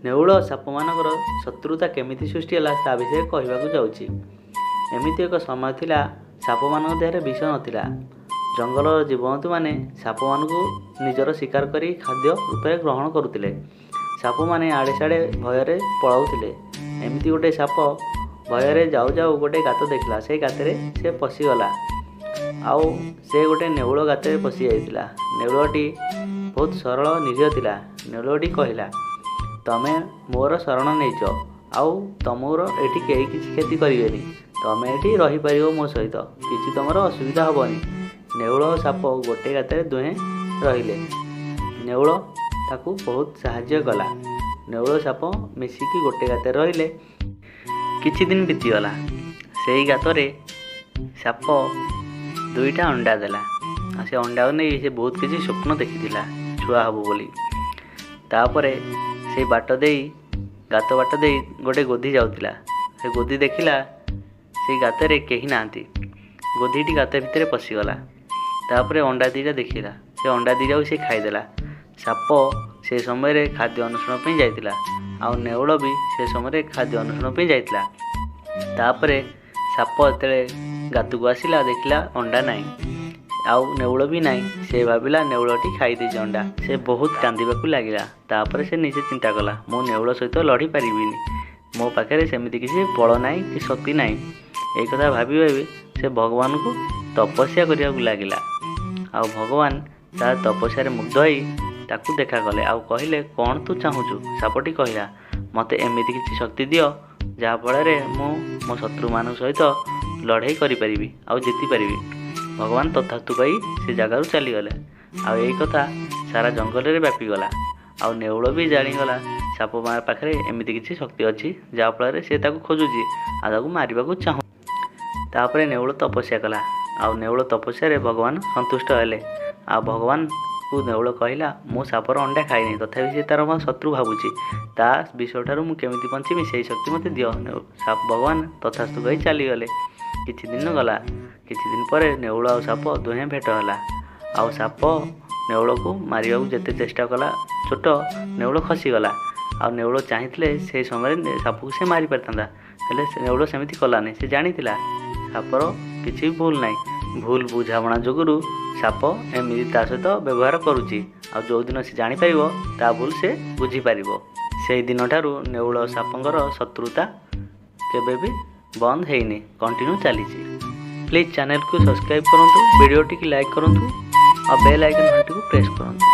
ନେଉଳ ସାପମାନଙ୍କର ଶତ୍ରୁତା କେମିତି ସୃଷ୍ଟି ହେଲା ତା ବିଷୟରେ କହିବାକୁ ଯାଉଛି। ଏମିତି ଏକ ସମୟ ଥିଲା, ସାପମାନଙ୍କ ଦେହରେ ବିଷ ନଥିଲା। ଜଙ୍ଗଲର ଜୀବଜନ୍ତୁମାନେ ସାପମାନଙ୍କୁ ନିଜର ଶିକାର କରି ଖାଦ୍ୟ ରୂପରେ ଗ୍ରହଣ କରୁଥିଲେ। ସାପମାନେ ଆଡ଼େ ସାଡ଼େ ଭୟରେ ପଳାଉଥିଲେ। ଏମିତି ଗୋଟେ ସାପ ଭୟରେ ଯାଉ ଯାଉ ଗୋଟେ ଗାତ ଦେଖିଲା। ସେଇ ଗାତରେ ସେ ପଶିଗଲା ଆଉ ସେ ଗୋଟେ ନେଉଳ ଗାତରେ ପଶି ଯାଇଥିଲା। ନେଉଳଟି ବହୁତ ସରଳ ନିରୀହ ଥିଲା। ନେଉଳଟି କହିଲା, ତମେ ମୋର ଶରଣ ନେଇଛ ଆଉ ତମର ଏଠି କେହି କିଛି କ୍ଷତି କରିବେନି। ତମେ ଏଠି ରହିପାରିବ ମୋ ସହିତ, କିଛି ତମର ଅସୁବିଧା ହେବନି। ନେଉଳ ଓ ସାପ ଗୋଟେ ଗାତରେ ଦୁହେଁ ରହିଲେ। ନେଉଳ ତାକୁ ବହୁତ ସାହାଯ୍ୟ କଲା। ନେଉଳ ସାପ ମିଶିକି ଗୋଟେ ଗାତରେ ରହିଲେ। କିଛି ଦିନ ବିତିଗଲା। ସେଇ ଗାତରେ ସାପ ଦୁଇଟା ଅଣ୍ଡା ଦେଲା ଆଉ ସେ ଅଣ୍ଡାକୁ ନେଇ ସେ ବହୁତ କିଛି ସ୍ୱପ୍ନ ଦେଖିଥିଲା ଛୁଆ ହେବ ବୋଲି। ତାପରେ ସେଇ ବାଟ ଦେଇ, ଗାତ ବାଟ ଦେଇ ଗୋଟେ ଗୋଧି ଯାଉଥିଲା। ସେ ଗୋଧି ଦେଖିଲା ସେଇ ଗାତରେ କେହି ନାହାନ୍ତି। ଗୋଧିଟି ଗାତ ଭିତରେ ପଶିଗଲା। ତାପରେ ଅଣ୍ଡା ଦୁଇଟା ଦେଖିଲା। ସେ ଅଣ୍ଡା ଦୁଇଟାକୁ ସେ ଖାଇଦେଲା। ସାପ ସେ ସମୟରେ ଖାଦ୍ୟ ଅନ୍ୱେଷଣ ପାଇଁ ଯାଇଥିଲା ଆଉ ନେଉଳ ବି ସେ ସମୟରେ ଖାଦ୍ୟ ଅନ୍ୱେଷଣ ପାଇଁ ଯାଇଥିଲା। ତାପରେ ସାପ ଯେତେବେଳେ ଗାତକୁ ଆସିଲା, ଦେଖିଲା ଅଣ୍ଡା ନାହିଁ ଆଉ ନେଉଳ ବି ନାହିଁ। ସେ ଭାବିଲା ନେଉଳଟି ଖାଇଦେଇଛି ଅଣ୍ଡା। ସେ ବହୁତ କାନ୍ଦିବାକୁ ଲାଗିଲା। ତାପରେ ସେ ନିଜେ ଚିନ୍ତା କଲା, ମୁଁ ନେଉଳ ସହିତ ଲଢ଼ି ପାରିବିନି, ମୋ ପାଖରେ ସେମିତି କିଛି ବଳ ନାହିଁ କି ଶକ୍ତି ନାହିଁ। ଏଇ କଥା ଭାବି ଭାବି ସେ ଭଗବାନଙ୍କୁ ତପସ୍ୟା କରିବାକୁ ଲାଗିଲା। ଆଉ ଭଗବାନ ତା ତପସ୍ୟାରେ ମୁଗ୍ଧ ହୋଇ ତାକୁ ଦେଖା କଲେ ଆଉ କହିଲେ, କ'ଣ ତୁ ଚାହୁଁଛୁ? ସାପଟି କହିଲା, ମୋତେ ଏମିତି କିଛି ଶକ୍ତି ଦିଅ ଯାହାଫଳରେ ମୁଁ ମୋ ଶତ୍ରୁମାନଙ୍କ ସହିତ ଲଢ଼େଇ କରିପାରିବି ଆଉ ଜିତିପାରିବି। ଭଗବାନ ତଥାସ୍ତୁ କହି ସେ ଜାଗାରୁ ଚାଲିଗଲେ। ଆଉ ଏଇ କଥା ସାରା ଜଙ୍ଗଲରେ ବ୍ୟାପିଗଲା ଆଉ ନେଉଳ ବି ଜାଣିଗଲା ସାପ ମା ପାଖରେ ଏମିତି କିଛି ଶକ୍ତି ଅଛି ଯାହାଫଳରେ ସେ ତାକୁ ଖୋଜୁଛି ଆଉ ତାକୁ ମାରିବାକୁ ଚାହୁଁ। ତାପରେ ନେଉଳ ତପସ୍ୟା କଲା ଆଉ ନେଉଳ ତପସ୍ୟାରେ ଭଗବାନ ସନ୍ତୁଷ୍ଟ ହେଲେ। ଆଉ ଭଗବାନକୁ ନେଉଳ କହିଲା, ମୁଁ ସାପର ଅଣ୍ଡା ଖାଇନି, ତଥାପି ସେ ତାର ମୋ ଶତ୍ରୁ ଭାବୁଛି। ତା ବିଷଠାରୁ ମୁଁ କେମିତି ବଞ୍ଚିବି ସେଇ ଶକ୍ତି ମୋତେ ଦିଅ। ଭଗବାନ ତଥାସ୍ତୁ କହି ଚାଲିଗଲେ। କିଛି ଦିନ ଗଲା। କିଛି ଦିନ ପରେ ନେଉଳ ଆଉ ସାପ ଦୁହେଁ ଭେଟ ହେଲା। ଆଉ ସାପ ନେଉଳକୁ ମାରିବାକୁ ଯେତେ ଚେଷ୍ଟା କଲା, ଛୋଟ ନେଉଳ ଖସିଗଲା। ଆଉ ନେଉଳ ଚାହିଁଥିଲେ ସେଇ ସମୟରେ ସାପକୁ ସେ ମାରି ପାରିଥାନ୍ତା, ହେଲେ ସେ ନେଉଳ ସେମିତି କଲାନି। ସେ ଜାଣିଥିଲା ସାପର କିଛି ଭୁଲ ନାହିଁ, ଭୁଲ ବୁଝାମଣା ଯୋଗୁରୁ ସାପ ଏମିତି ତା ସହିତ ବ୍ୟବହାର କରୁଛି। ଆଉ ଯେଉଁଦିନ ସେ ଜାଣିପାରିବ ତା ଭୁଲ ସେ ବୁଝିପାରିବ, ସେଇ ଦିନଠାରୁ ନେଉଳ ସାପଙ୍କର ଶତ୍ରୁତା କେବେ ବି ବନ୍ଦ ହେଇନି, କଣ୍ଟିନ୍ୟୁ ଚାଲିଛି। ପ୍ଲିଜ୍ ଚ୍ୟାନେଲକୁ ସବସ୍କ୍ରାଇବ୍ କରନ୍ତୁ, ଭିଡ଼ିଓଟିକୁ ଲାଇକ୍ କରନ୍ତୁ ଆଉ ବେଲ୍ ଆଇକନ୍ ଘଣ୍ଟିକୁ ପ୍ରେସ୍ କରନ୍ତୁ।